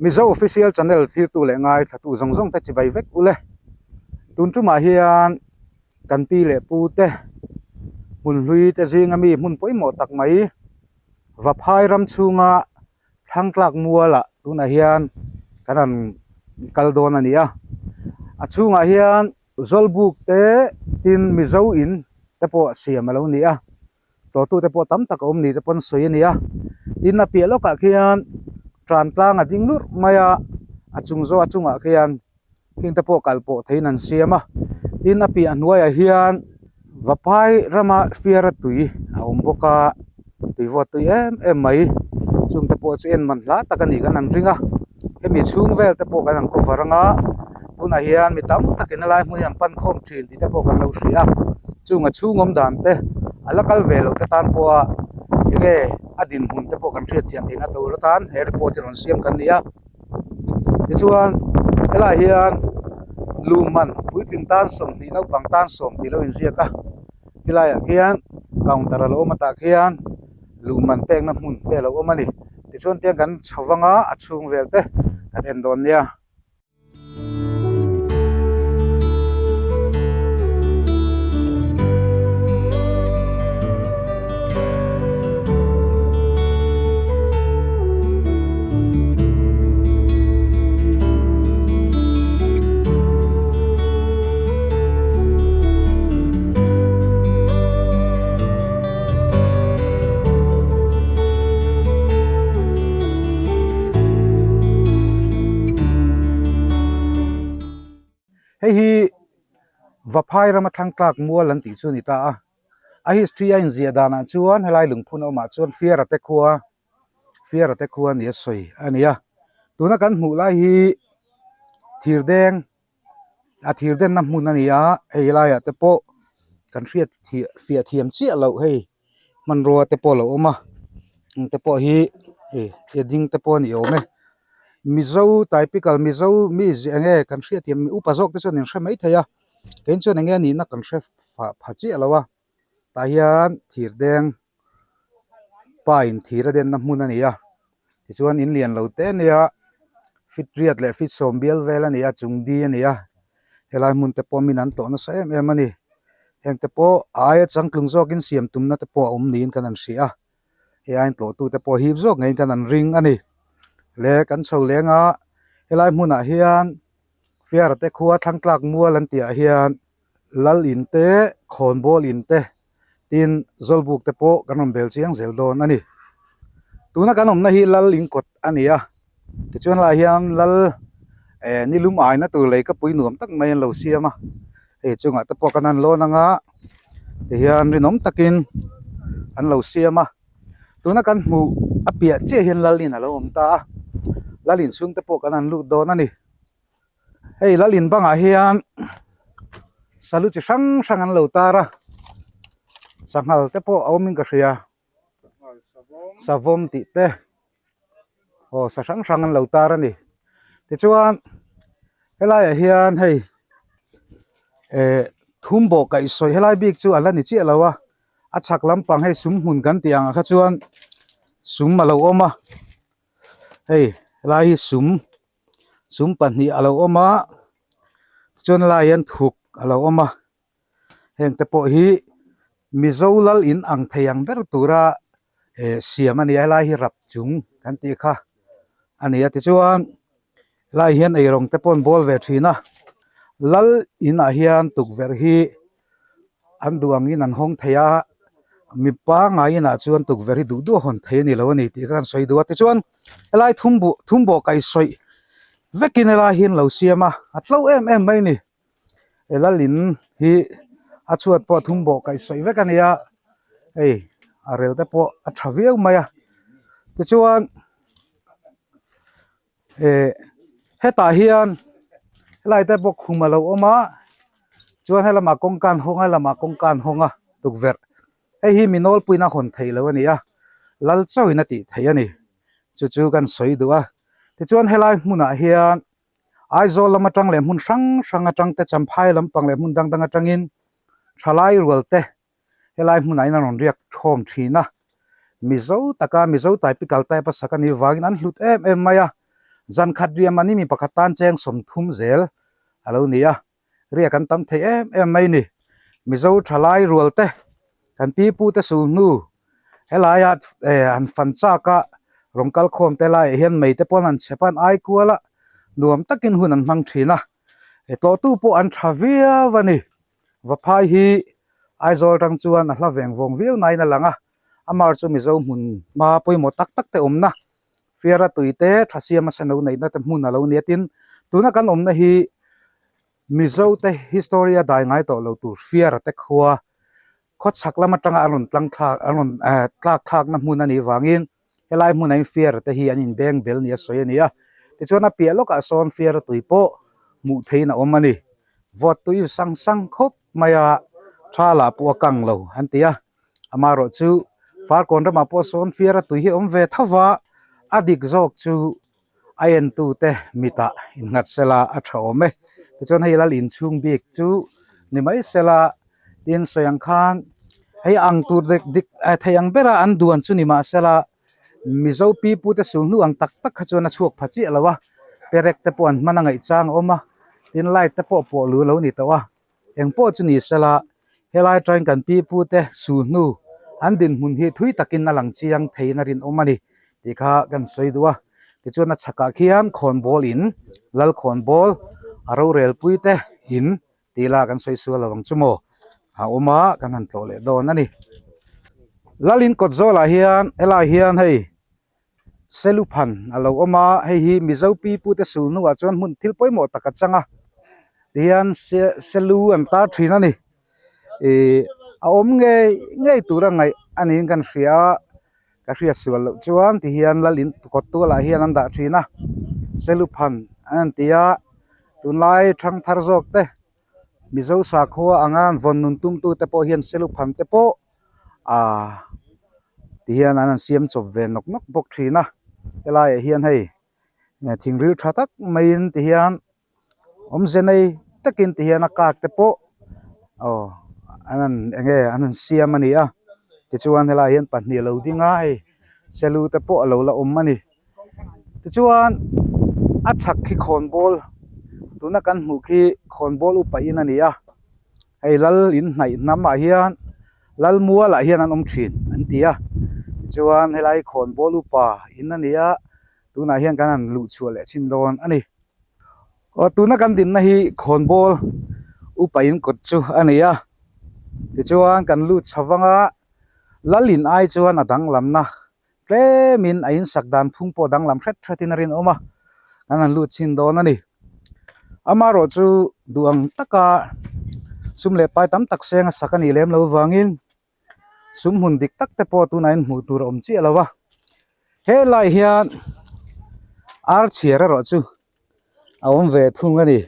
Mizo Official Channel thirtu leh ngaithlatu zawng zawng te chibai vek ule. Tun tumah hian kan pi leh pu te hmun hlui te zinga mi hmun pawimawh tak mai Vaphai ram chhunga Thlangtlak mualah tunah hian kan han kal dawn a ni a. A chhungah hian Zawlbuk te tin Mizo in te pawh siam a lo ni a. Tlawhtute pawh tam tak a awm ni te pawn sawi a ni a. Tin a piah lawkah khian tran tlang a ding lurh mai a, a chung zawh a chungah khian heng te pawh kal pawh theiin an siam a. Tin a piah hnuaiah hian Vaphai rama fiara tui a awm bawk a, tui vawt tui em em mai. Chung te pawh chu en man hla tak a nih kan han ring a, hemi chhung vel te pawh kan han cover ang a, tunah hian mi tam takin a lai hmun hi an pan khawm thin tih te pawh kan lo hria a, chung a chhung awm dan te a la kal ve loh te tan pawha enge a dinhmun te pawh kan hriat chian theihna tur atan he report hi rawn siam kan ni a. Tichuan helaiah hian luman puitling tan 20 naupang tan 10 tih lo inziak a helaiah khian counter a lo awm a tah khian luman pekna hmun te a lo awm a ni tichuan tiang kan chho vang a a chhung vel te kan en dawn nia. Hei hi Vaphai rama thlangtlak mual an tih chu a ni ta a, a history a inziah danah chuan helai lungphun a awmah chuan Fiara te khua Fiara te khua nia sawi a ni a, tuna kan hmuh lai hi thirdeng a thir denna hmun a ni a hei laiah te pawh kan hriat fiah thiam chiah loh hei hmanrua te pawh a lo awm a eng te pawh hi hei a ding te pawh a ni awm e mizo typical mizo mi eng nge kan hriat thiam upa zawk te chuan in hre mai thei a kei chuan eng nge a nihna kan hre fah pha chiah lo a tah hian thir deng pa in thir a denna hmun a ni a tichuan in lian lo te a nia feet riat leh feet sawm bial vel a ni a chung di a ni a helai hmun te pawh min an tawh nasa em em a ni heng te pawh a aia changtlung zawkin siam tumna te pawh a awm niin kan han hria a hei aiin tlawhtu te pawh hip zawk ngeiin kan han ring a ni le kan chho leng a helai hmunah hian fiara te khua thlangtlak mual an tih ah hian lal in te khawnbawl in te tin Zawlbuk te pawh kan rawn bel chiang zel dawn a ni. Tuna kan awmna hi Lal in kawt a ni a, tichuan lai hian Lal eh nilum aina tur lei ka pui nuam tak mai an lo siam a, hei chungah te pawh kan han lawn anga tihian rinawm takin an lo siam a, tuna kan hmuh a piah chiah hian Lal in a lo awm ta a, Lal in chhung te pawh kan han lut dawn a ni. Hei lal in bangah hian salu chi hrang hrang an lo tar a sanghal te pawh a awm in ka hria savawm tih te aw sa hrang hrang an lo tar a ni tichuan helaiah hian hei eh thum bawh kaih sawi helai bik chu a la ni chiah lo a a chhak lampang hei sum hmun kan tih ang ah kha chuan sum a lo awm a hei helai hi sum. Sum pahnih a lo awm a chuan lai hian thuk a lo awm a heng te pawh hi mizo lal in ang thei ang ber tura eh siam a ni a helai hi rap chung kan tih kha a ni a tichuan helai hian eirawng te pawh an bawl ve thin a lal inah hian tukverh hi an duh angin an hawng thei a mi pangngai inah chuan tukverh hi duh duh a hawn thei a ni lo a ni tih kha kan sawi duh a tichuan helai thum buh thum bawh kaihsawih vekin helai hi an lo siam a a tlo em em mai a ni he lal in hi a chhuat pawh thum bawh kaihsawih vek a ni a hei a rel te pawh a tha viau mai a tichuan eh hetah hian helai te pawh khum a lo awm a chuan helamah kawngka an hawng a helamah kawngka an hawng a tukverh hei hi mi nawlpuiin a hawn theih loh a ni a lal chauhin a tih theih a ni chu chu kan sawi duh a tichuan helai hmunah hian Aizawl lam atang leh hmun hrang hrang atang te Champhai lampang leh hmun dang dang atangin thalai rual te helai hmunah hian an rawn riak thawm thin a, Mizo taka Mizo typical type a sak a nih vangin an hlut em em mai a. Zan khat riah man hi mi pakhat tan cheng 30 zel a lo ni a, riah kan tam thei em em mai ni. Mizo thalai rual te kan pi pu te sul hnu helaia eh an fan chak a rawn kal khawm te laiah hian mei te pawn an chhep a an ai kual a nuam takin hun an hmang thin a tlawhtu pawh an tha viau a ni. Vaphai hi Aizawl atang chuan a hla veng vawng viau nain a lang a, amar chu Mizo hmun hma pawimawh tak tak te awmna, Fiara tui te, tha siama seno neihna te hmun a lo ni a tin, tuna kan awmna hi Mizo te history a dai ngai tawh lo tur Fiara te khua khawchhak lam atanga an rawn tlang thlak an rawn tlak thlakna hmun a nih vangin helai hmunah hian Fiara te hi an inbeng bel nia sawi a ni a, tichuan a piah lawkah sawn Fiara tui pawh hmuh theihin a awm a ni. Vawt tui sang sang khawp mai a, tha lah pawh a kang lo an ti a, amaherawh chu Farkawn ramah pawh sawn Fiara tui hi a awm ve tho va, a dik zawk chu a entute mitah innghat sela a tha awm e. Tichuan hei lal inchhung bik chu ni mai sela tin sawi ang khan hei ang tur dik dik thei ang bera an duan chu ni mahsela Mizo pipute sul hnu ang tak tak kha chuan a chhuak pha chiah lo a, perek te pawh an hman a ngaihchang a awm a, tin light te pawh pawh lu lo ni tawh a. Eng pawh chu ni sela, helai atangin kan pi pute sul hnu an dinhmun hi thui takin a lang chiang theiin a rinawm a ni tih kha kan sawi duh a. Tichuan a chhakah khian khawnbawl in, lal khawnbawl a rorel pui te in tih lah kan sawi sual lo ang chu maw a awm a kan han tlawh leh dawn a ni. Lalin kawt zawlah hian helai hian hei Seluphan a lo awm a, hei hi Mizo pipute sul hnuah chuan hmun thil pawimawh tak a chang a, tihian selu an tar thin a ni. Ihh a awm ngei ngei tura ngaih a niin kan hria a, ka hriat sual loh chuan tihian Lalin kawt tualah hian an dah thin a, Seluphan an han ti a, tunlai thangthar zawk te Mizo sakhua anga an vawn nun tumtute pawh hian Seluphan te pawh Aaa ti hian an han siam chawp ve nawk nawk bawk thin a helaiah hian hei thing ril tha tak maiin ti hian awmze nei takin ti hian a kak te pawh aw an han eng nge an han siam a ni a tichuan helaiah hian pahnih a lo ding a hei selu te pawh a lo la awm a ni tichuan a chhak khi khawnbawl tuna kan hmuh khi khawnbawl upa in a ni a. Hei lal in hnaih hnam ah hian lal mual ah hian an awm thin an ti a tichuan helai khawnbawl upa in a ni a tunah hian kan han luh chhuah leh chhin dawn a ni. Aw tuna kan dinna hi khawnbawl upa in kawt chu a ni a tichuan kan lut chho vang a lal in ai chuan a danglamna Tlemin a insak dan phung pawh danglam hret hretin a rinawm a, kan han lut chhin dawn a ni. Amaherawh chu duh ang taka sum leh pai tam tak seng a sak a nih lem lo vangin sum hmun dik tak te pawh tunah hian hmuh tur a awm chiah lo a. Helai hian ar chhiar erawh chu a awm ve thung a ni.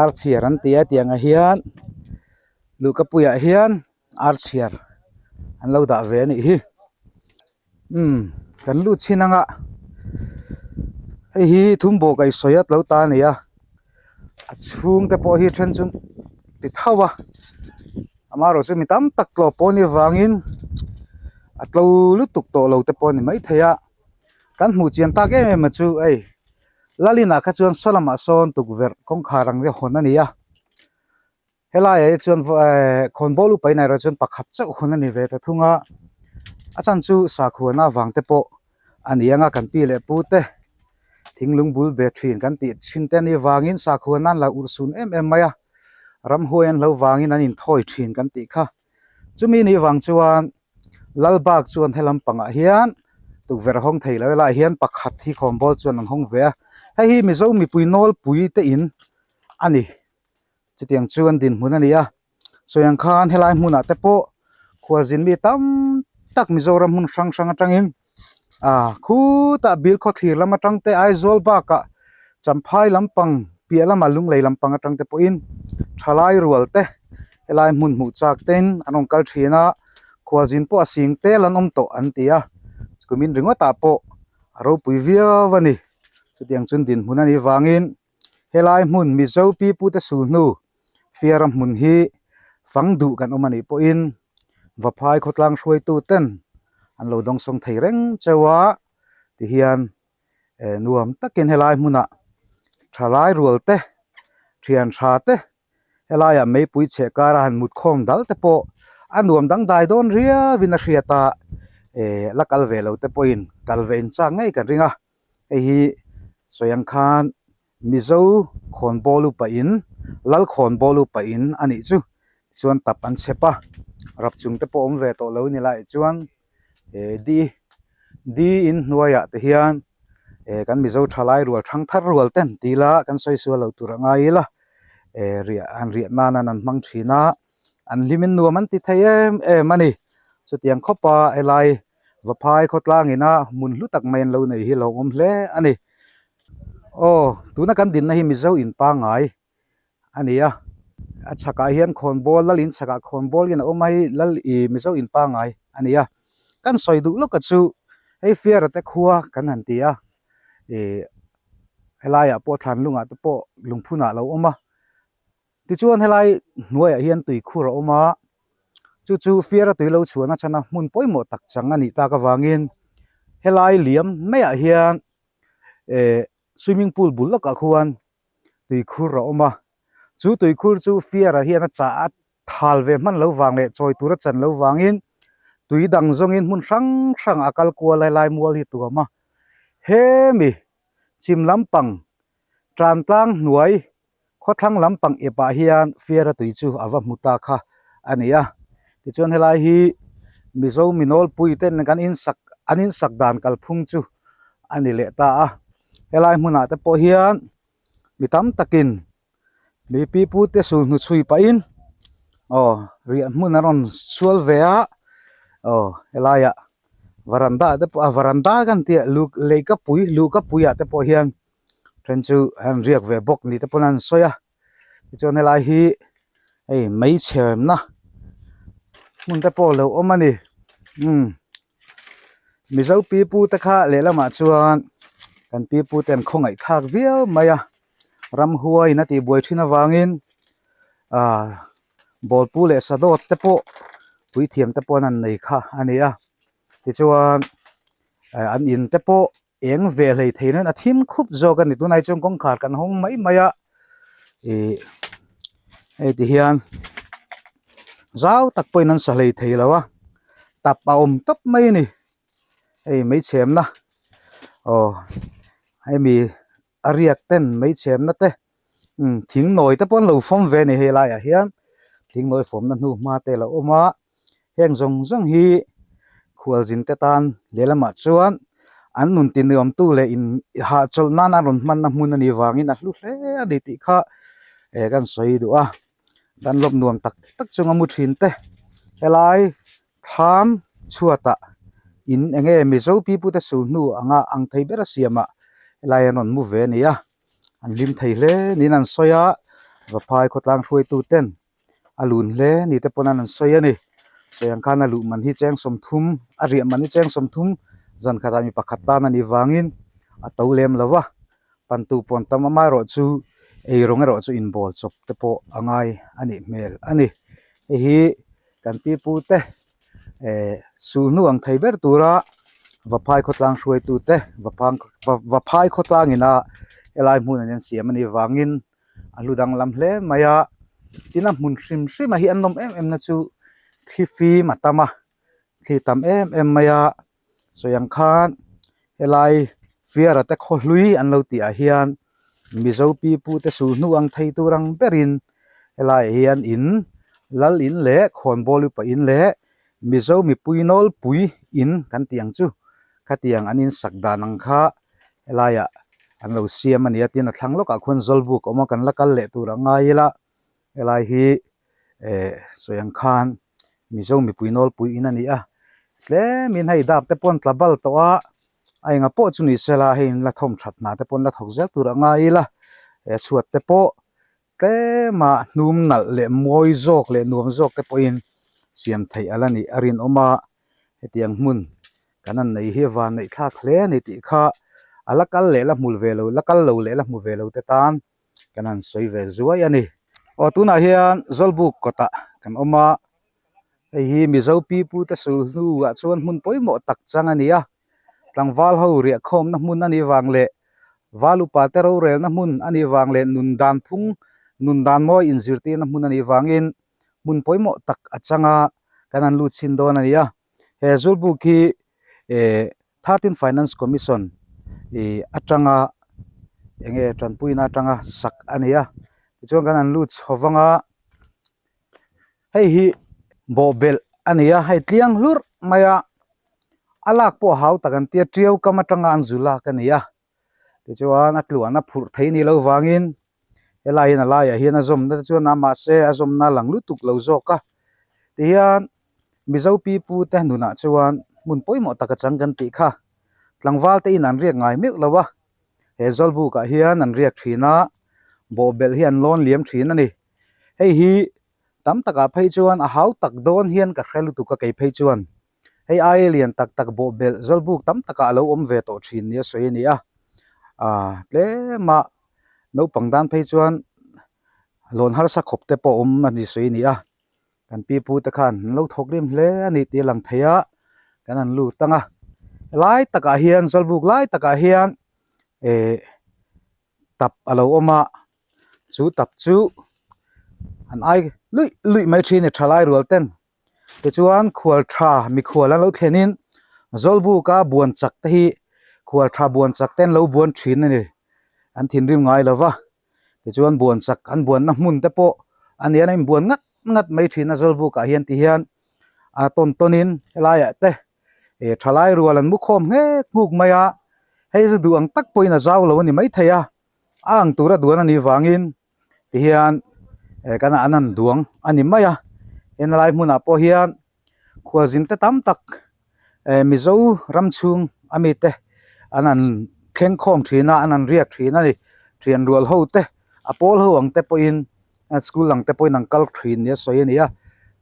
Ar chhiar an ti a tiangah hian luhkapuiah hian. Ar chhiar an lo dah ve a nih hi umm kan lut chhin anga hei hi thum bawh kaih sawi a lo ta a ni a a chhung te pawh hi then chu ti tho a amaherawh chu mi tam tak tlawh pawh ni vangin a tlo lutuk tawh lo te pawh a ni maithei a kan hmuh chian tak em em a chu hei Lalin ah kha chuan saw lamah sawn tukverh kawngkhar ang te hawn a ni a. Helaiah hi chuan ehh khawnbawl upa inah erawh chuan pakhat chauh hun a ni ve ta thung a, a chan chu sakhuana avang te pawh a ni ang a kan pi leh pu te thinglung bul be thin kan tih thin te anih vangin sakhuana an lo urhsun em em mai a, ramhuai an lo vangin an inthawi thin kan tih kha. Chumi nih vang chuan Lalbak chuan he lampangah hian tukverh a hawng thei lo helaiah hian pakhat hi khawnbawl chuan an hawng ve a, hei hi Mizo mipui nawlpui te in a ni. Chutiang chu an dinhmun a ni a, sawi ang khan helai hmunah te pawh khualzin mi tam tak Mizoram hmun hrang hrang atangin ah khutah bil khawthlir lam atang te Aizawl bakah Champhai lampang piah lamah Lunglei lampang atang te pawhin thalai rual te helai hmun hmuh chak ten an rawn kal thin a, khualzin pawh a sing tel an awm tawh an ti a, kumin ringawtah pawh a ropui viau a ni. Chutiang chuan dinhmun a nih vangin. Helai hmun Mizo pipute sul hnu Fiara hmun hi fang duh kan awm a nih pawhin Vaphai khawtlang hruaitu ten an lo dawngsawng thei reng cheu a tihian Eh nuam takin helai hmunah thalai rual te thian tha te helaiah meipui chheh kara han mut khawm dal te pawh a nuam dangdai dawn riauin a hriat a eh la kal ve lo te pawhin kal ve in chak ngei kan ring a hei hi sawi ang khan Mizo khawnbawl upa in lal khawnbawl upa in a nih chu tichuan tap an chhep a rap chung te pawh awm ve tawh lo ni lai chuan eh di di in hnuaiah te hian eh kan Mizo thalai rual thang thar rual ten ti ila kan sawi sual lo tur a ngai ila eh riah an riah nan an hmang thin a an hlim in nuam an ti thei em em a ni chutiang khawp a helai Vaphai khawtlang ina hmun hlu tak mai an lo nei hi a lo awm hle a ni. Aw tuna kan dinna hi Mizo in pangngai a ni a, a chhakah hian khawnbawl lal in chhakah khawnbawl in a awm a hei lal ih Mizo in pangngai a ni a, kan sawi duh lawk a chu hei Fiara te khua kan han ti a ih helaiah pawh thlanlungah te pawh lungphunah a lo awm a, tichuan helai hnuaiah hian tuikhur a awm a. Chu chu Fiara tui lo chhuahna chhana hmun pawimawh tak chang a nih tak avangin helai liam maiah hian eh swimming pool bul lawkah khuan tuikhur a awm a, chu tuikhur chu Fiara hian a chah a thal ve hman lo vang leh chawi tur a chan lo vangin tui dang zawngin hmun hrang hrang a kal kual a helai mual hi tuam a, hemi chhim lampang tantlang hnuai Khawthlang lampang epah hian Fiara tui chu a va hmu ta kha a ni a, tichuan helai hi Mizo minawlpui ten kan insak an insak dan kalphung chu a ni leh ta a, helai hmunah te pawh hian mi tam takin mi pipu te sulhnu chhui pahin aw riah hmun a rawn sual ve a aw helaiah varanda te pawh a varanda kan tih a leikapui luhkapui ah te pawh hian. then chu an riak ve bawk ni te pawn an sawi a tichuan helai hi hei mei chhemna hmun te pawh alo awm a ni umm mizo pipu te kha lehlamah chuan kan pipu te an khawngaih thlak viau mai a ramhuai in a tih buai thin avangin ah bawlpu leh sadawt te pawh puithiam te pawn an nei kha a ni a tichuan eh an in te pawh. Eng ve hlei thei nan a thim khup zawk a ni tunah hi chuan kawngkhar kan hawng mai mai a ih hei ti hian zau tak pawhin an sa hlei thei lo a tap a awm tawp mai a ni hei meichhemna aw hemi a riak ten meichhemna te umm thing nawi te pawh an lo fawm ve a ni hei laiah hian thing nawi fawmna hnu hma te a lo awm a. Heng zawng zawng hi khualzin te tan lehlamah chuan an nun ti nuamtu leh in hahchawlh nana rawn hmanna hmun a nih vangin a hlu hle a ni tih kha eh kan sawi duh a kan lawp nuam tak tak chunga mu thin te helai thlam chhuatah in eng nge Mizo pipute sulhnu anga ang thei ber a siamah helai an rawn mu ve a ni a an hlim thei hle niin an sawi a Vaphai khawtlang hruaitu ten. a lun hle ni te pawn an sawi a ni sawi ang khan a luh man hi cheng sawmthum a riah man hi cheng sawmthum zan khatah mi pakhat tan a nih vangin a to lem lo va pantu pawn tam amaherawh chu eirawng erawh chu inbawl chawp te pawh a ngai a nih hmel a ni hei hi kan pipu te eh sulhnu ang thei ber tura Vaphai khawtlang hruaitu te Vaphai khawtlang ina helai hmun an siam a nih vangin. A hlu danglam hle mai a tin a hmun hrim hrim a hi an nawm em em na chu thli fim a tam a thli tam em em mai a sawi ang khan helai fiara te khaw hlui an lo tih ah hian mizo pipu te sulhnu ang thei tur ang berin helai ah hian in lal in leh khawnbawl upa in leh mizo mipui nawlpui in kan tih ang chu khatiang an insak dan ang kha helaiah an lo siam a ni a tin a thlang lawkah khuan zawlbuk a awm a kan la kal leh tur a ngai ila helai hi eh sawi ang khan mizo mipui nawlpui in a ni a tlemin hei dap te pawh an tla bal tawh a a enga pawh chu ni sela hei in la thawm that hna te pawh an la thawk zel tur a ngai ila he chhuat te pawh tlema hnum nalh leh mawi zawk leh nuam zawk te pawhin siam theih a la nih a rinawm a hetiang hmun kan han nei hi van neih thlak hle a ni tih kha a la kal leh la hmul ve lo la kal lo leh la hmu ve lo te tan kan han sawi ve zuai a ni. Aw tunah hian Zawlbuk kawtah kan awm a hei hi Mizo pipu te sulhnu ah chuan hmun pawimawh tak chang a ni a. Tlangval ho riahkhawmna hmun a nih vang leh Val upa te rorelna hmun a nih vang leh nun dan phung, nun dan mawi inzirtirna hmun a nih vangin hmun pawimawh tak a chang a, kan han lut chhin dawn a ni a. He Zawlbuk hi 13 Finance Commission ih atanga eng nge tanpuina atanga sak a ni a, tichuan kan han lut chho vang a. Hei hi bawhbelh a ni a, hei tliang hlurh mai a, a lak pawh a hau tak an tia tiau kam atanga an zu lak a ni a, tichuan a tluan a phurh thei ni lo vangin helai hian a laiah hian a zawmna te chuan a mahse a zawmna a lang lutuk lo zawk a, tihian Mizo pipu te nunah chuan hmun pawimawh tak a chang kan tih kha tlangval te in an riak ngai meuh lo a, he Zawlbuk ah hian an riak thin a, bawhbelh hi an lawn liam thin a ni. Hei hi tam takah phei chuan a hau tak dawn hian ka hre lutuk a kei phei chuan hei aia lian tak tak bawhbelh zawlbuk tam takah a lo awm ve tawh thin nia sawi a ni a, aaa tlema naupang dan phei chuan lawn harsa khawp te pawh awm a ni sawi a ni a, kan pi pu te khan an lo thawk rim hle a ni tih a lang thei a, kan han lut ang a, helai takah hian zawlbuk lai takah hian ehh tap a lo awm a. Chu tap chu an ai luih luih mai thin a ni thalai rual ten tichuan khual tha mikhual an lo thlen in Zawlbuk a buan chak te hi khual tha buan chak te an lo buan thin a ni an thinrim ngai lo va tichuan buan chak an buan na hmun te pawh a ni a an inbuan ngat ngat mai thin a Zawlbuk ah hian ti hian a tawn tawn in helai ah te eh thalai rual an mu khawm nghek nghuk mai a hei chu duh ang tak pawhin a zau lo a ni maithei a. A ang tura duan a nih vangin tihian eh kan an han duang a ni mai a heng lai hmunah pawh hian khualzin te tam tak eh mizo ram chhung a mite an han thleng khawm thin a an han riak thin a ni thian rual ho te a pawl ho ang te pawhin school ang te pawhin an kal thin nia sawi a ni a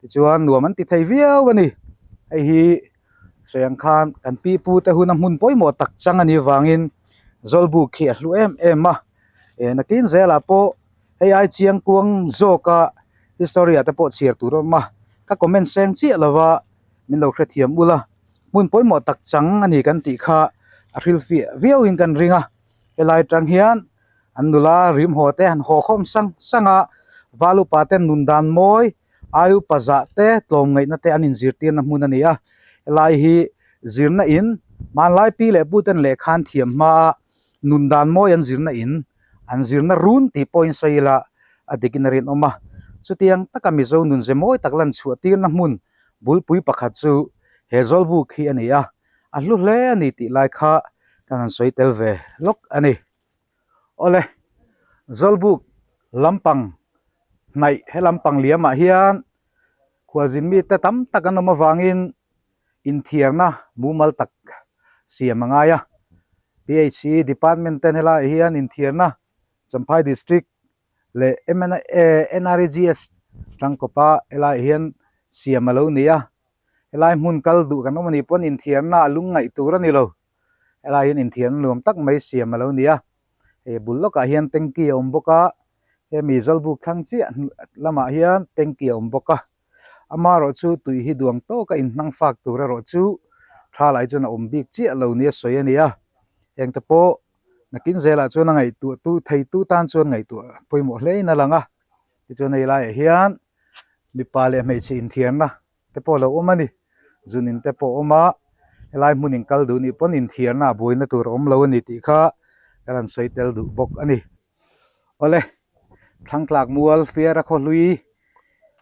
tichuan nuam an ti thei viau a ni hei hi. Sawi ang khan kan pi pu te huna hmun pawimawh tak chang a nih vangin Zawlbuk khi a hlu em em a, eh nakin zelah pawh hei ai chiang kuang zawka history ah te pawh chhiar tur a awm a, ka comment seng chiah lova min lo hrethiam ula, hmun pawimawh tak chang a ni kan tih kha a hrilhfiah viau in kan ring a, helai atang hian an nula rim haw te han haw khawm sang sang a, val upa ten nun dan mawi Ai upa zah te tlawmngaihna te an inzirtirna hmun a ni a, helai hi zirna in hmanlai pi leh pu ten lehkha an thiam hma a, nun dan mawi an zirna in an zirna run tih pawhin sawi ila a dikin a rinawm a. Chutiang taka Mizo nun ze mawi tak lan chhuah tirna hmun bulpui pakhat chu he Zawlbuk hi a ni a, a hlu hle a ni tih lai kha kan han sawi tel ve lawk a ni. Awle, Zawlbuk lampang hnaih he lampang liamah hian khualzin mite tam tak an awm avangin inthiarna mumal tak siam a ngai a. PHE department ten helaiah hian inthiarna Champhai district leh NREGS tangkawpa helaiah hian siam a lo ni a. Helai hmun kal duh kan awm a nih pawn inthiarna a lungngaih tur a ni lo. Helai hian inthian nuam tak mai siam a lo ni a, hei bul lawkah hian tanky a awm bawk a, hemi zawlbuk thlang chiah lamah hian tanky a awm bawk a, amaherawhchu tui hi duang tawka inhnang fak tur erawh chu tha lai chuan a awm bik chiah lo nia sawi a ni a, engte pawh nakin zelah chuan a ngaihtuah tu thei tu tan chuan ngaihtuah pawimawh hle in a lang a, tichuan hei laiah hian mipa leh hmeichhe inthiarna. te pawh a lo awm a ni zun in te pawh a awm a helai hmun in kal duh nih pawn inthiarna a buaina tur a awm lo a ni tih kha kan han sawi tel duh bawk a ni. Awle Thlangtlak mual Fiara khawhlui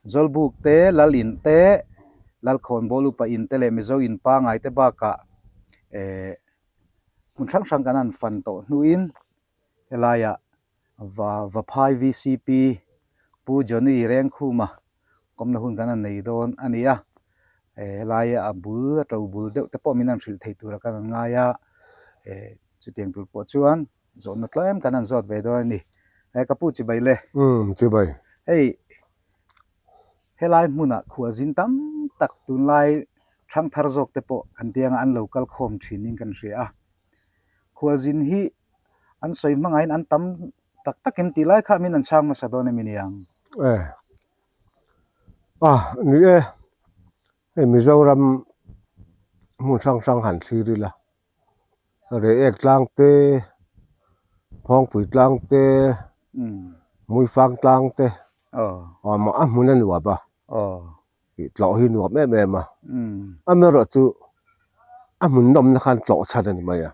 Zawlbuk te Lal in te Lalkhawnbawl upa in te leh Mizo in pangai te bakah eh hmun hrang hrang kan han fan tawh hnuin helaiah Va Vaphai VCP Pu Johnny Rengkhuma kawmna hun kan han nei dawn a ni a, eh helaia a bul a to bul deuh te pawh min han hrilh theih tura kan han ngai a, eh chutiang tur pawh chuan zawhna tlem kan han zawt ve dawn a ni. Eh ka pu chibai le. Umm chibai. Hei helai hmunah khualzin tam tak tunlai thangthar zawk te pawh kan tianga an lo kal khawm thinin kan hria a, khualzin hi An sawi hmangaiin an tam tak takin tih lai kha min an chhang hmasa dawn em i niang? E. Ah, ni e. Hei Mizoram hmun hrang hrang han thlir ila. Reiek tlang te, Phawngpui tlang te, Muifang tlang te a hmun a nuam a, tlawh hi nuam em em a. Amaherawhchu a hmun nawmna khan tlawh chhan a ni mai a.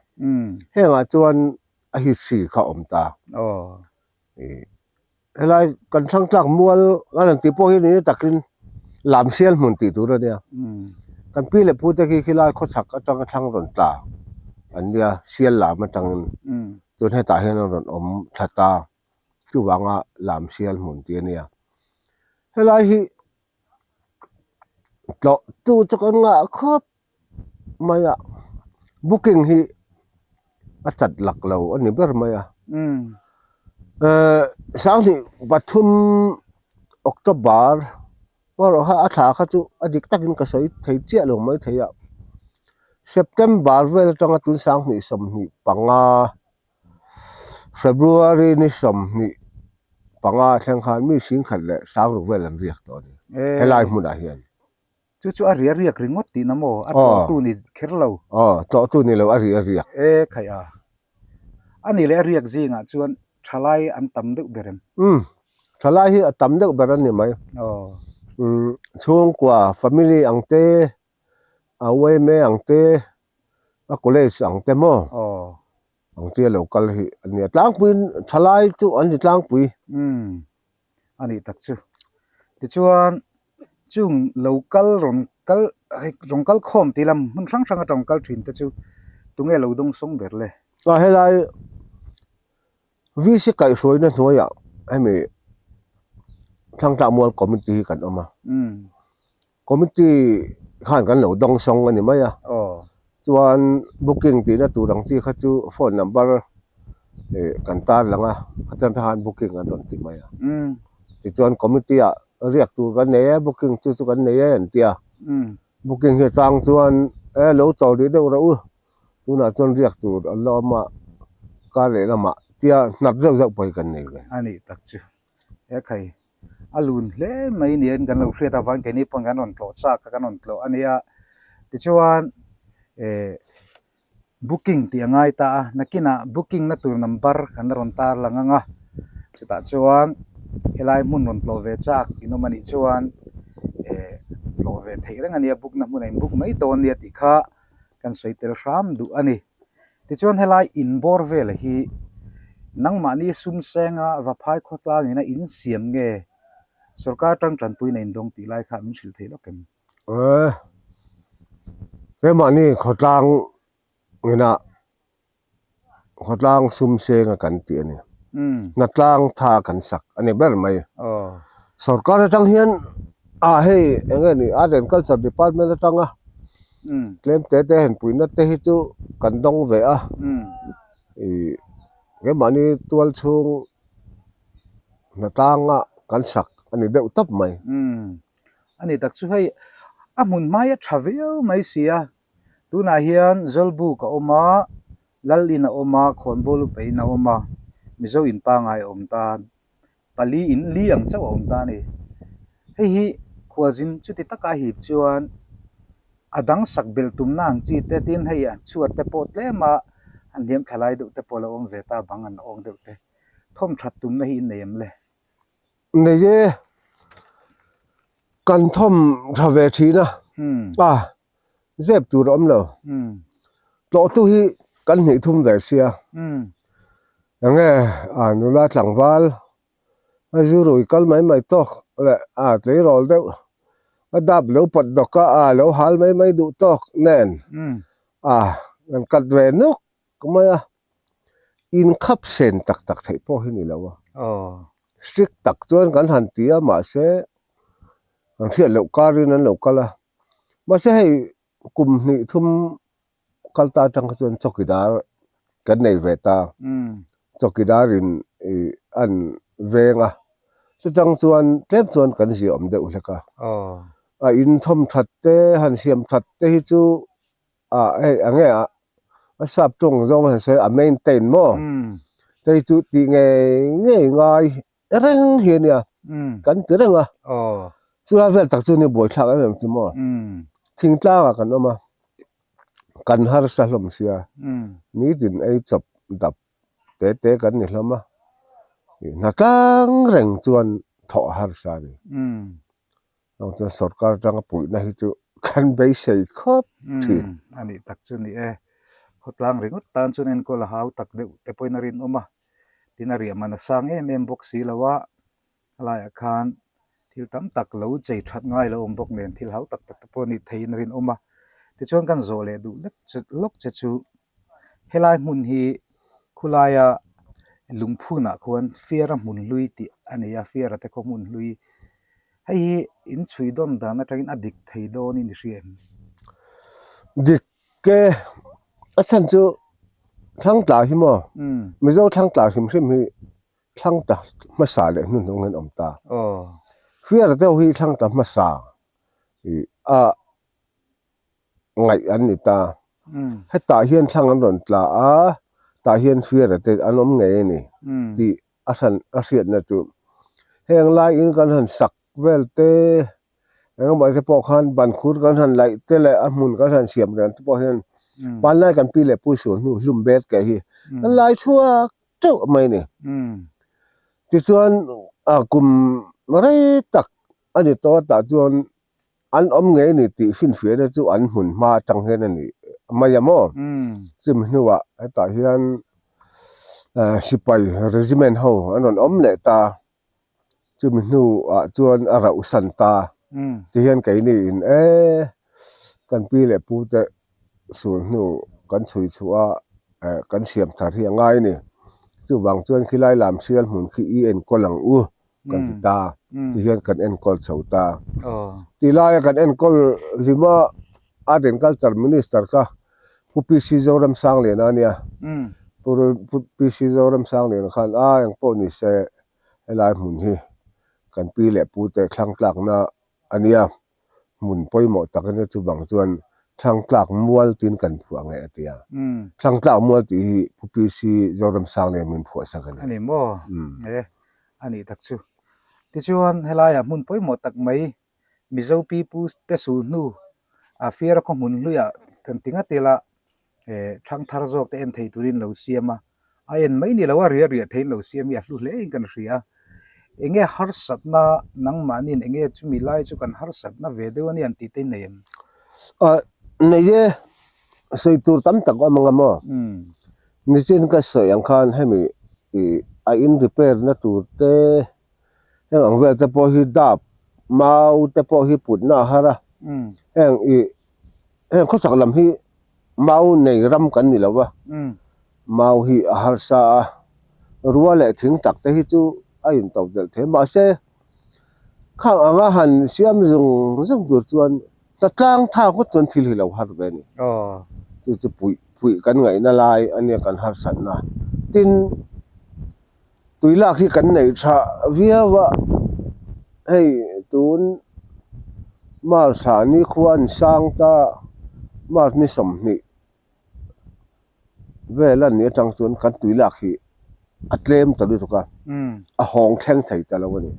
Hengah chuan a history kha a awm ta. Helai kan thlang tlak mual a rawn tih pawh hi ni takin lamsial hmun tih tur a nia. Kan pi leh pu te khi khilai khawchhak atanga thlang rawn tla an nia sial lam atangin chuan hetah hian an rawn awm tha ta chuvanga lamsial hmun tih a nia. Helai hi tlawh tu chu kan ngah khawp mai a booking hi a chat lak lo a ni ber mai a ehh sanghnih pathum October erawh kha a thla kha chu a dik takin ka sawi thei chiah lo mai thei a September vel atanga tun sanghnih 25 February ni 25 thleng khan mi 10,000 leh 6,000 vel an riak tawh a ni helai hmunah hian. Chu chu a ri a riak ringawt tihna maw? A tlawhtu ni kher lo. Aw, tlawhtu ni lo, a ri a riak. E khaih a. A nih leh a riak zingah chuan thalai an tam deuh ber em? Umm, thalai hi a tam deuh ber a ni mai. Aw. Umm, chhungkua, family ang te, a yma ang te, a college ang te maw? Aw. Ang te a lo kal hi a nia. Tlangpuiin thalai chu an ni tlangpui. Umm, a nih tak chu. Tichuan Chung lo kal rawn kal rawn kal khawm tih lam hmun hrang hrang atang kal thin te chu tunge lo dawng sawng ber le? A helai VC kaihhruaina hnuaiah hemi Thlangtlak Mual Committee hi kan awm a. Committee khan kan lo dawng sawng a ni mai a. Chuan booking tihna tur ang chi kha chu phone number kan tar lang a, khatiang te khan booking an rawn ti mai a. Tichuan committee ah riak tur kan nei e, booking chu chu kan nei e an ti a. Booking hi a chang chuan e lo chaw rih deuh rawh u, tunah chuan riak tur an la awm a, kar leh lamah tia hnap zeuh zeuh pawh hi kan nei ve. A nih tak chu he khai a lun hle mai niin kan lo hriat avangin keini pawn kan rawn tlawh chak a kan rawn tlawh a nia tichuan eh booking tih a ngai ta a nakinah booking na tur number kan rawn tar lang ang a chutah chuan helai hmun rawn tlawh ve chak in awm a nih chuan eh tlawh ve theih reng a nia book na hmunah in book mai dawn nia tih kha kan sawi tel hram duh a ni. Tichuan helai in bawr vela hi nangmahni sum senga Vaphai khawtlangin a in siam nge sorkar tang tanpuina in dawng tih lai kha min hrilh theih lawk em? Eh, keimahni khawtlang ina khawtlang sum senga kan tih a ni. Hnatlang tha kan sak a ni ber mai. Sorkar atang hian ah hei eng nge ni Art and Culture Department atanga tlem te te han puihna te hi chu kan dawng ve a. Ih keimahni tual chhung hnatlanga kan sak a ni deuh tawp mai. A ni tak chu hei a hmun hmai a tha viau mai si a. Tunah hian Zawlbuk a awm a. Lal in a awm a, khawnbawl upa in a awm a, Mizo in pangai a awm ta, pali in li ang chauh a awm ta a ni. Hei hi khualzin chuti taka a hip chuan a dang sak belh tumna ang chi te tin hei a chhuat te pawh tlem a an hliam thla lai deuh te pawh a lo awm ve ta bang an awng deuh te. Thawm that tumna hi in nei em le? Nei e, kan thawm tha ve thin a, a zep tur a awm lo. Tlawhtu hi kan hnih thum ve sia. Enge a nula tlangval a zu rui kal mai mai tawk leh a tleirawl deuh a dap lo pawt dawk a a lo hal mai mai duh tawk nen a kan kat ve nuk mai a. Inkhap sen tak tak theih pawh hi ni lo a. Strict tak chuan kan han ti a mahse an hriat loh karin an lo kal a. Mahse hei kum hnih thum kal ta atang kha chuan chawkidar kan nei ve ta. Chawkidar in ih an veng a, chutang chuan tlem chuan kan ziah awm deuh hlek a. A in thawm that te han siam that te hi chu ah hei eng nge a a sap tawng zawng han sawi a maintain maw te hi chu tih ngei ngei ngai reng hi a nia kan ti reng a chulai vel tak chu ni buaithlak em em chu maw thingtlangah kan awm a. Kan harsa hlawm sia, nitin ei chawp dap te te kan ni hlawm a, hna tlang reng chuan thawh a harsa a ni. Chuvang chuan sorkar atanga puihna hi chu kan beisei khawp thin. A nih tak chu ni e. Khawtlang ringawt tan chuan enkawl a hau tak deuh te pawhin a rinawm a, tin a riah man a sang em em bawk si lo a, A laiah khan thil tam tak lo chei that ngai lo awm bawk nen thil hau tak tak te pawh a nih theihin a rinawm a. Tichuan kan zawh leh duh lek chu lawk che chu helai hmun hi khulaia lungphunah khuan Fiara hmun hlui tih a nei a, Fiara te khaw hmun hlui. Hei hi in chhui dawn dan atangin a dik thei dawnin i hria em? Dik e, a chhan chu Thlangtla hi maw? Mizo Thlangtla hrim hrim hi Thlang ta hmasa leh hnuhnung an awm ta. Fiar deuh hi thlang ta hmasa a ngaih an ni ta. Hetah hian thlang an rawn tla a, tah hian fiara te an awm ngei a ni tih a hran a hriatna chu. Heng laiin kan han sak vel te, engemaw te pawh khan ban khur kan han laih te leh a hmun kan han siam reng te pawh hian hmanlai kan pi leh pu sual hnu hlum bet keh hi kan lai chhuak teuh mai a ni. Tichuan a kum rei tak a ni tawh a tah chuan an awm ngei a ni tih finfiahna chu an hmun hma atang hian a ni mai a maw? Chumi hnuah hetah hian sipai regiment ho an rawn awm leh ta. Chumi hnuah chuan a rauh san ta. Tihian keini in e kan pi leh pu te sul hnu kan chhui chhuah a kan siam thar hi a ngai a ni. Chuvang chuan khilai lam sial hmun khi i enkawl ang u kan ti ta. Tihian kan enkawl chho ta. Tilaia kan enkawl hlima Art and Culture Minister kha Pu PC Zoramsangliana a nia. Pu PC Zoramsangliana khan a engpawh ni se Helai hmun hi kan pi leh pu te thlang tlakna a nia, hmun pawimawh tak a nia chuvang chuan thlang tlak mual tiin kan phuah ngei a ti a. Thlang tlak mual tih hi Pu PC Zoramsanglian min phuah sak a ni. A ni maw? E, a nih tak chu. Tichuan helaiah hmun pawimawh tak mai Mizo pi pu te sul hnu a Fiara khaw hmun hluiah kan ti ngat ila thang thar zawk te en thei turin lo siam a, a en mai ni lo a riah riah theiin lo siam hi a hlu hle in kan hria a, enge harsatna nangmahniin enge chumi lai chu kan harsatna ve deuh a ni an tih te nei em? Nei e, sawi tur tam tak awm ang a maw? Nichin ka sawi ang khan hemi a in repair na tur te Heng ang vel te pawh hi dap mau te pawh hi putna a har a, heng ih heng khawchhak lam hi mau nei ram kan ni lo va, mau hi a harsa a, rua leh thing tak te hi chu a into belh thei mahse khang anga han siam zung zung tur chuan hna tlang tha ngawt chuan thil hi lo har ve a ni. Chu chu puih puih kan ngaihna lai a nia kan harsatna tin. Tui lak hi kan neih tha viau a, hei tun March ah ni khua an sang ta, March ni 20 vel a nih atang chuan kan tui lak hi a tlem ta lutuk a, a hawng thleng thei ta lo a ni.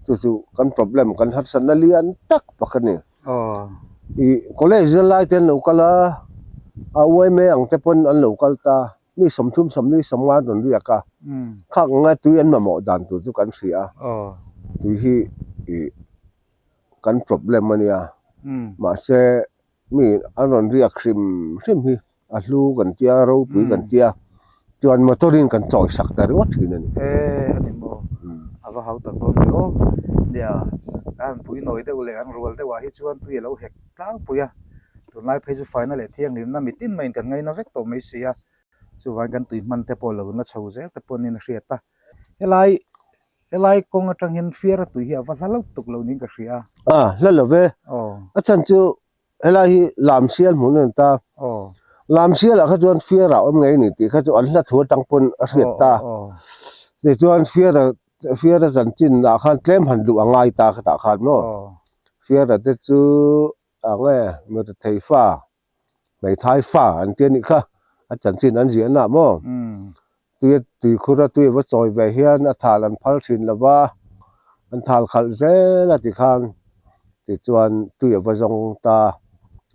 Chu chu kan problem kan harsatna lian tak pakhat a ni. Ih college zirlai te an lo kal a, a UMA ang te pawn an lo kal ta. Mi 30 40 50 an rawn riak a, khak anga tui an mamawh dan tur chu kan hria a, tui hi ih kan problem a nia, mahse mi an rawn riak hrim hrim hi a hlu kan tia a ropui kan tia chuan motor in kan chawi sak ta ringawt thin a ni. E a ni maw? A va hau tak dawn ve aw. Nia, ka han pui nawi deuh leh an rual deuhah hi chuan tui a lo hek tlangpui a. Tunlai phei chu faina leh thianghlimna mitin maiin kan ngaina vek tawh mai si a, chuvangin kan tui hman te pawh lo na chho zel te pawh niin a hriat a. Helai helai kawng atang hian fiara tui hi a va hla lo tuk lo niin ka hria a. A hla lo ve. A chhan chu helai hi Lamsial hmun a ni ta. Lamsial ah kha chuan fiara awm ngei a ni tih kha chu an hla thu atang pawn a hriat ta. Tichuan fiara fiara chanchin ah khan tlem han duh a ngai ta khatah khan maw. Fiara te chu Ang e, Mirethei fa, hmeithai fa an ti a nih kha, a chanchin an ziah nah maw? Tui tuikhur a tui a va chawi ve hian a thal an phal thin lo va, an thal khalh zel a ti khan tichuan tui a va zawng ta.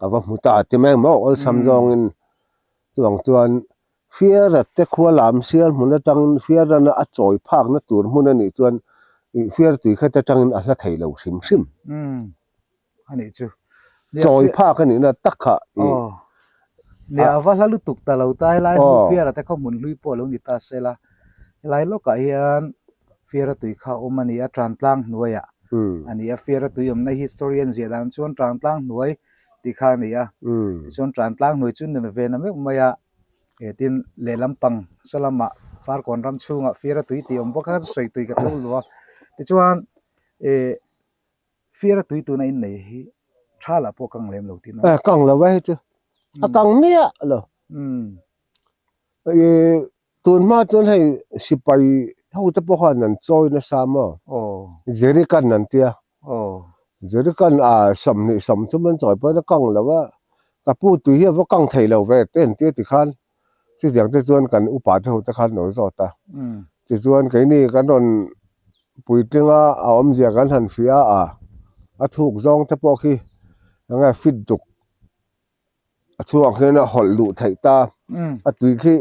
Ka va hmu ta ti mai maw awlsam zawngin chuvang chuan Fiara te khua lam sial hmun atangin Fiarana a chawi phakna tur hmun a nih chuan Fiara tui khat atangin a hla thei lo hrim hrim. A nih chu. Chawi phak a nihna tak kha i. Aw. Nia a va hla lutuk ta lo ta helai hmun Fiara te khaw hmun hlui pawh a lo ni ta sela. Helai lawkah hian Fiara tui kha a awm a ni a, Tantlang hnuaiah a ni a. Fiara tui awmna historian ziah dan chuan Tantlang hnuai tih kha a ni a. Tichuan Tantlang hnuai chu nen ve na meuh mai a, he tin lehlam pang saw lamah Farkawn ram chhungah Fiara tui tih a awm bawk a, sawi tui ka tho lo a. Tichuan eh Fiara tui tuna in nei hi tha lah pawh kang lem lo tih na. Eh kang lo e hei chu a kang miah lo. I tun hma chuan hei sipai ho te pawh khan an chawi nasa maw? Jerrycan an tia. Jerrycan a 20 30 an chawi pawhin a kang lo a, ka pu tui hi a va kang thei lo ve te an tia tikhan chutiang te chuan kan upa te ho te khan an lo zawt a. Tichuan keini kan rawn puitling a a awmzia kan han hria a, a thuk zawng te pawh khi enge fit duk a chhuak hian a hawlh luh theih ta, a tui khi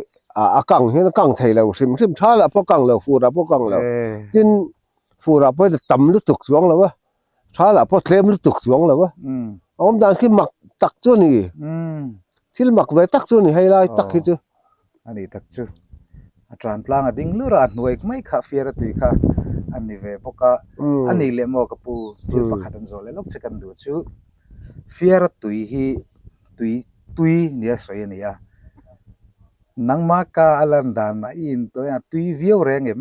a kang hian a kang thei lo hrim hrim tha lah pawh a kang lo fur ah pawh a kang lo tin fur ah pawh hian a tam lutuk chuang lo a tha lah pawh tlem lutuk chuang lo a a awm dan khi mak tak chu a ni thil mak ve tak chu a ni hei lai tak hi chu. A ni tak chu a tan tlang a ding lur a a hnuai mai kha fiar a tui kha a ni ve bawk a a ni leh maw ka pu thil pakhat an zawh leh lawk che kan duh chu. Fiara tui hi tui tui nia sawi a ni a, nangma ka a lan danah i intuai a tui viau reng em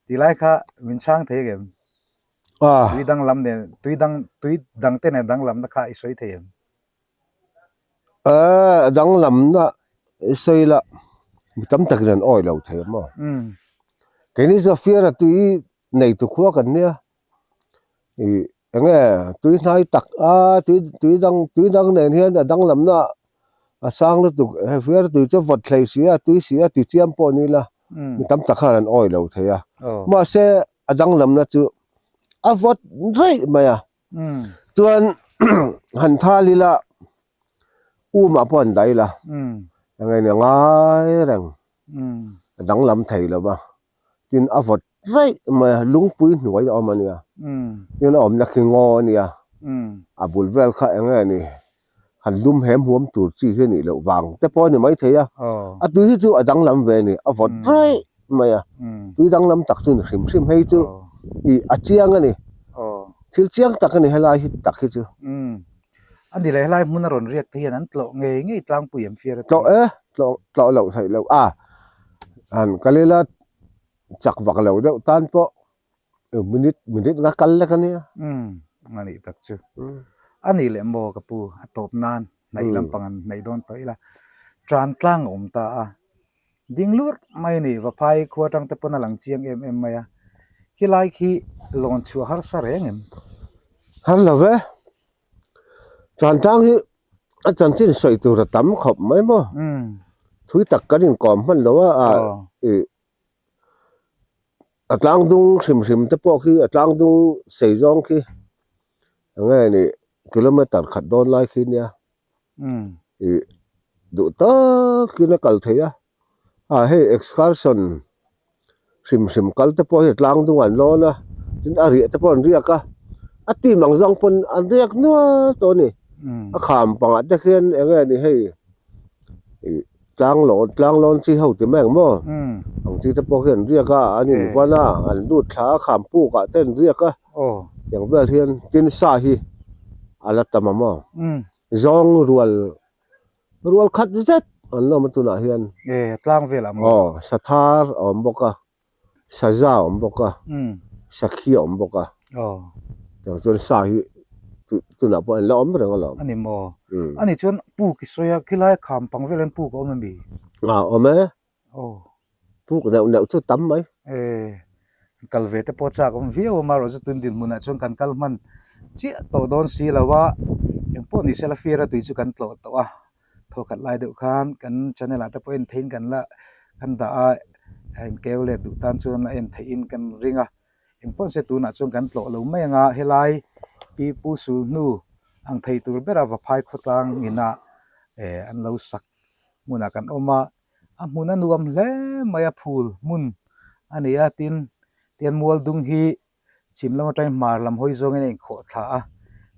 tih lai kha min chhang thei em? Tui danglam nen tui dang tui dang te nen danglamna kha i sawi thei em? A danglamna i sawi la mi tam takin an awi lo thei a maw? Keini chu fiara tui neitu khua kan nia. Ih eng nge tui hnai tak a tui tui dang tui dang nen hian a danglamna a sang lutuk he fiara tui chu a vawt hlei si a tui si a ti chiam pawh ni ila mi tam tak khan an awi lo thei a mahse a danglamna chu a vawt daih mai a chuan han thal ila umah pawh an daih ila eng nge ni a ngai reng a danglam thei lo va. Tin a vawt raih mai a, lungpui hnuai a awm a nia. Tin a awmna khi ngaw a nia. A bul vel kha eng nge ni, han lum hem huam tur chi hi a nih loh vang te pawh a ni maithei a. A tui hi chu a danglam ve a ni, a vawt raih mai a. Tui danglam tak chu ni hrim hrim hei chu ih a chiang a ni. Thil chiang tak a ni helai hi tak hi chu. A ni leh helai hmun a rawn riak te hian an tlawh ngei ngei tlangpui em fiar a ti. Tlawh e, tlawh tlawh loh theih loh a, han kal ila chak vak lo deuh tan pawh minute minute nga kal lek a nia. Umm a nih tak chu. A nih leh maw ka pu a tawp nan hnaih lampang an hnaih dawn tawh ila tan tlang a awm ta a. Ding lurh mai a ni, Vaphai khua atang te pawn a lang chiang em em mai a, khilai khi lawn chhuah harsa reng em? Har lo ve, Tantang hi a chanchin sawi tur a tam khawp mai maw? Thui tak kan inkawm hman lo a, ih a tlangdung hrim hrim te pawh khi a tlangdung sei zawng khi eng nge ni kilometer khat dawn lai khi nia. Ih duh takin a kal thei a, a hei excursion hrim hrim kal te pawh hi a tlang dung an lawn a, tin a riah te pawh an riak a, a team ang zawng pawn an riak nual tawh a ni, a kham pangah te khian eng nge ni hei ih tlang lawn tlang lawn chi ho ti mai ang maw ang chi te pawh hi an riak a an invan a an lut thla a kham puk ah te an riak a tiang vel hian tin sa hi a la tam a maw. Zawng rual rual khat zet an awm a tunah hian. E tlang velah maw? Aw, sathar a awm bawk a, saza a awm bawk a, sakhi a awm bawk a. Aw. Tiang chuan sa hi tunah pawh an la awm reng alawm. A ni maw? A nih chuan puk i sawi a, khilai kham pang velah hian puk a awm em mi? A awm e. Aw. Puk neuh neuh chu tam mai. E, kal ve te pawh chak awm viau a, amaherawh chu tun dinhmunah chuan kan kal hman chiah tawh dawn si lo a, engpawh ni sela fir a tui chu kan tlawh tawh a, thawkhat lai deuh khan kan channel ah te pawh en theihin kan la kan dah a, inkeu let duh tan chuan a en theihin kan ring a, engpawh ni se tunah chuan kan tlawh lo mai ang a, helai pi pu sul hnu. Ang thei tur bera Vaphai khawtlang ina eh an lo sak hmunah kan awm a, a hmun a nuam hle mai a phul hmun a ni a tin tian mual dung hi chhim lam atangin hmar lam hawi zawngin a inkhawh thla a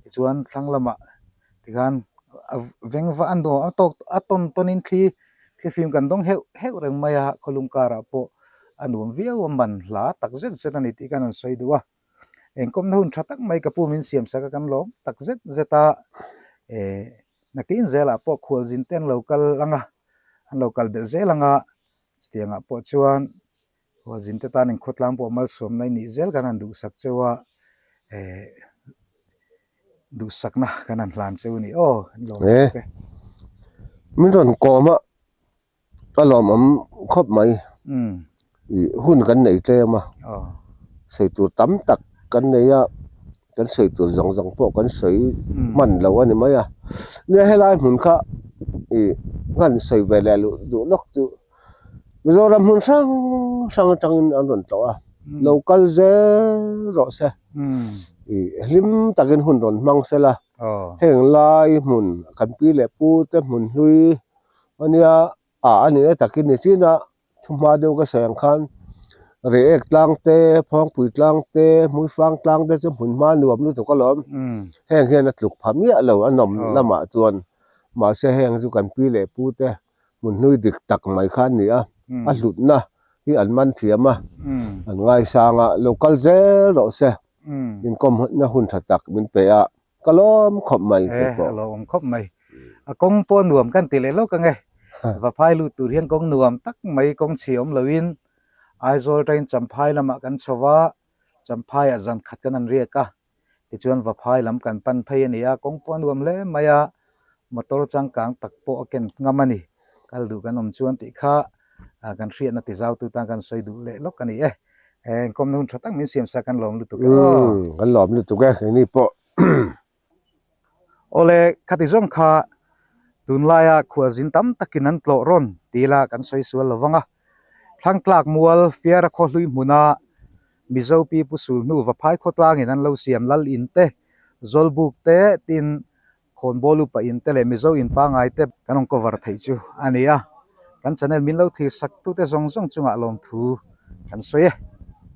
tichuan thlang lamah tikhan a veng va a nuam a tawk a tawn tawnin thli thlifim kan dawng heuh heuh reng mai a khawlum karah pawh a nuam viau a man hla tak zet zet a ni tih khan an sawi duh a. Engkawmna hun tha tak mai ka pu min siam sak a kan lawm tak zet zet a, eh nakin zelah pawh khualzin te an lo kal ang a, an lo kal belh zel ang a, chutiangah pawh chuan khualzin te tan inkhawtlang pawh malsawmna i nih zel kan han duhsak cheu a, eh duhsakna kan han hlan cheu a ni aw kan lawm bawk e. Min rawn kawm a. Ka lawmawm khawp mai. Ih hun kan nei tlem a, sawi tur tam tak kan nei a, kan sawi tur zawng zawng pawh kan sawi hman lo a ni mai a. Nia helai hmun kha ih kan sawi ve leh luh duh lawk chu Mizoram hmun hrang hrang atangin an rawn tlawh a, lo kal zel rawh se. Ih hlim takin hun rawn hmang sela, heng lai hmun kan pi leh pu te hmun hlui Ania a a nih na takin ni chin a, thuhma deuh ka sawi ang khan Reiek tlang te, Phawngpui tlang te, Hmuifang tlang te chu hmun hma nuam lutuk alawm. Heng hian a tluk pha miah lo a nawm lamah chuan mahse heng chu kan pi leh pu te hmun hlui dik tak mai kha an ni a, a hlutna hi an man thiam a, an ngaisang a, lo kal zel rawh se, inkawmna hun tha tak min pe a. Ka lawm khawp mai kei pawh. A lawm khawp mai. A kawng pawh nuam kan ti leh lawk ange. Vaphai lut tur hian kawng nuam tak mai kawng chhi awm loin Aizawl train Champhai lamah kan chho a, Champhaiah zan khat kan han riak a, tichuan Vaphai lam kan pan phei a ni a, kawng pawh a nuam hle mai a, motor changkang tak pawh a ken ngam a ni. Kal duh kan awm chuan tih kha kan hriatna ti zau tu tan kan sawi duh leh lawk a ni e. Inkawmna hun tha tak min siam sa kan lawm lutuk e aw. Kan lawm lutuk e keini pawh. Awle khati zawng kha tunlaia khualzin tam takin an tlawh rawn ti ila kan sawi sual lo vang a. Thlangtlak mual Fiara khawhlui hmuna Mizo pi Pu Sulhnu Vaphai khawtlangin an lo siam lal in te, Zawlbuk te tin Khawnbawl upa in te leh Mizo in pangai te kan rawn cover theih chu a ni a, kan channel min lo thlir sak tute zawng zawng chungah lawmthu kan sawi e.